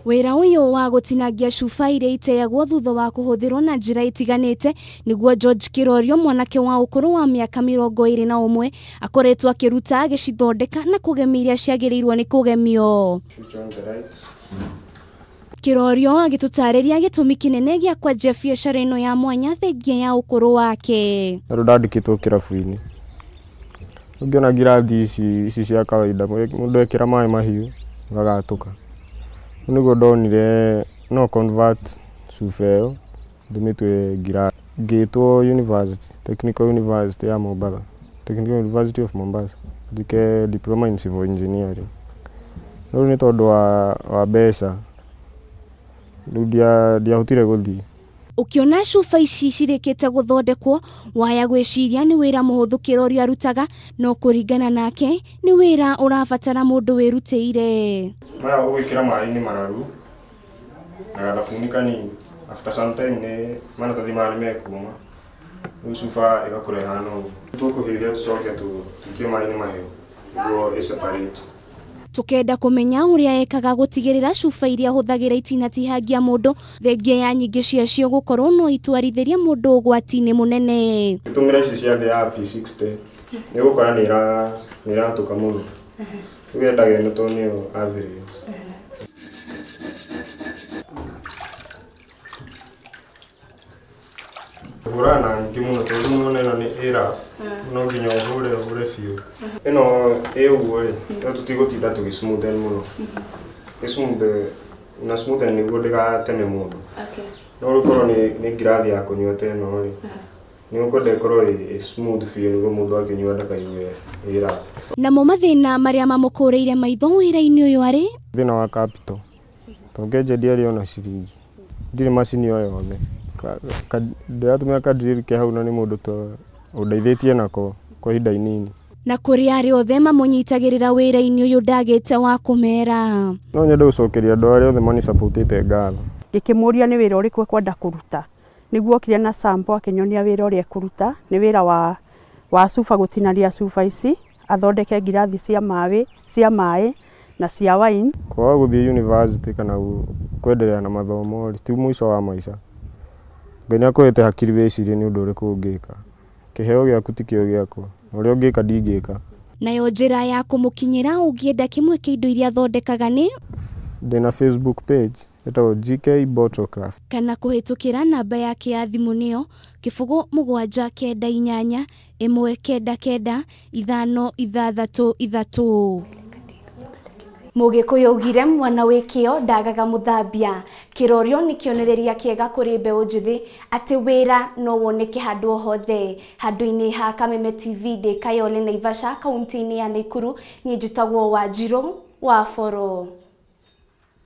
Wĩra ũyũ wa gũtinangia cuba iria iteagwo thutha wa kũhũthĩrwo na njĩra itiganĩte nĩguo George Kĩrorio, mwanake wa ũkũrũ wa mĩaka 21, akoretwo akĩruta agĩcithondeka na kũgemia iria ciagĩrĩirwo nĩ kũgemio. Switch on the lights. Kĩrorio agĩtũtarĩria gĩtũmi kĩnene gĩa kwanjia biacara ĩno ya mwanya thengia ya ũkũrũ wake. Tondũ ndandĩkĩtwo kĩrabu-inĩ. Ũngĩona ngirathi ici ici cia kawaida mũndũ ekĩra maĩ mahiũ gagatũka. Rĩu nĩguo ndonire no convert cuba ĩyo ndĩmĩtue ngirathi. Ngĩtwo university, Technical University ya Mombatha, Technical University of Mombasa, njĩke diploma in civil engineering. No rĩu nĩ tondũ wa mbeca, rĩu ndiahotire gũthiĩ. Ũkĩona cuba ici cirĩkĩte gũthondekwo, waya gwĩciria nĩ wĩra mũhũthũ Kĩrorio arutaga, no kũringana nake nĩ wĩra ũrabatara mũndũ wĩrutĩire. Maya ũgwĩkĩra maĩ-inĩ mararu na gathabuni kanini, after some time nĩ maratathi maya nĩ mekuma, rĩu cuba ĩgakorwo ĩhana ũguo. Tũkũhĩhia tũcoke tũikie maĩ-inĩ mahehu nĩguo ĩ separate. Tũkenda kũmenya ũrĩa ekaga gũtigĩrĩra cuba iria ahũthagĩra itinatihangia mũndũ, thengia ya nyingĩ ciacio gũkorwo no itwarithĩrie mũndũ ũgwati-inĩ mũnene. Ũgĩtũmĩra ici cia thĩ ya P60 nĩ ũgũkora nĩ ĩratũka mũno. Rĩu yendaga ĩno tondũ nĩyo average. Hũraga na nyingĩ mũno tondũ rĩu nĩwona ĩno nĩ ĩ rough, no nginya ũhũre ũhũre biũ. Ĩno ĩ ũguo rĩ, ĩno tũtigũtinda tũgĩ smoothen mũno. Ĩ smooth na smoothen nĩguo ndĩgateme mũndũ. No rĩu korwo nĩ ngirathi ya kũnyua ta ĩno rĩ, nĩ ũkwenda ĩkorwo ĩ smooth biũ nĩguo mũndũ akĩnyua ndakaigue ĩ rough. Namo mathĩna marĩa mamũkũrĩire maitho wĩra-inĩ ũyũ arĩ? Thĩna wa capital, tondũ ngĩanjia ndiarĩ ona ciringi. Ndirĩ macini o yothe, ndĩratũmĩra ka drill ke hau na nĩ mũndũ ũndeithĩtie nako kwa ihinda inini. Na kũrĩ arĩa othe mamũnyitagĩrĩra wĩra-inĩ ũyũ ndagĩte wa kũmera. No nyende gũcokeria andũ arĩa othe manĩ-support ĩte ngatho. Ngĩkĩmũria nĩ wĩra ũrĩkũ ekwenda kũruta, nĩguo okire na sample akĩnyonia wĩra ũrĩa ekũruta, nĩ wĩra wa cuba gũtinania cuba ici, athondeke ngirathi cia maĩ, cia maĩ na cia wine. Kwaga gũthiĩ university kana kwendelea na mathomo rĩ, ti mũico wa maica. Ngai nĩ akũhete hakiri wĩcirie nĩ ũndũ ũrĩkũ ũngĩka. Kĩheo gĩaku ti kĩo gĩakwa, na ũrĩa ũngĩka ndingĩka. Nayo njĩra ya kũmũkinyĩra ũngĩenda kĩmwe kĩa indo iria athondekaga nĩ Ndĩna Facebook page ĩtagwo GK Bottle Craft. Kana kũhĩtũkĩra namba yake ya thimũ nĩyo 0 7 9 8 1 9 9 5 6 3. Mũgĩkũyũ augire mwana wĩ kĩo ndagaga mũthambia. Kĩrorio nĩ kĩonereria kĩega kũrĩ mbeũ njĩthĩ atĩ wĩra no woneke handũ o hothe. Handũ-inĩ ha Kameme TV ndĩ Kayole Naivasha kaunti-inĩ ya Naikuru, niĩ njĩtagwo Wanjirũ wa Boro.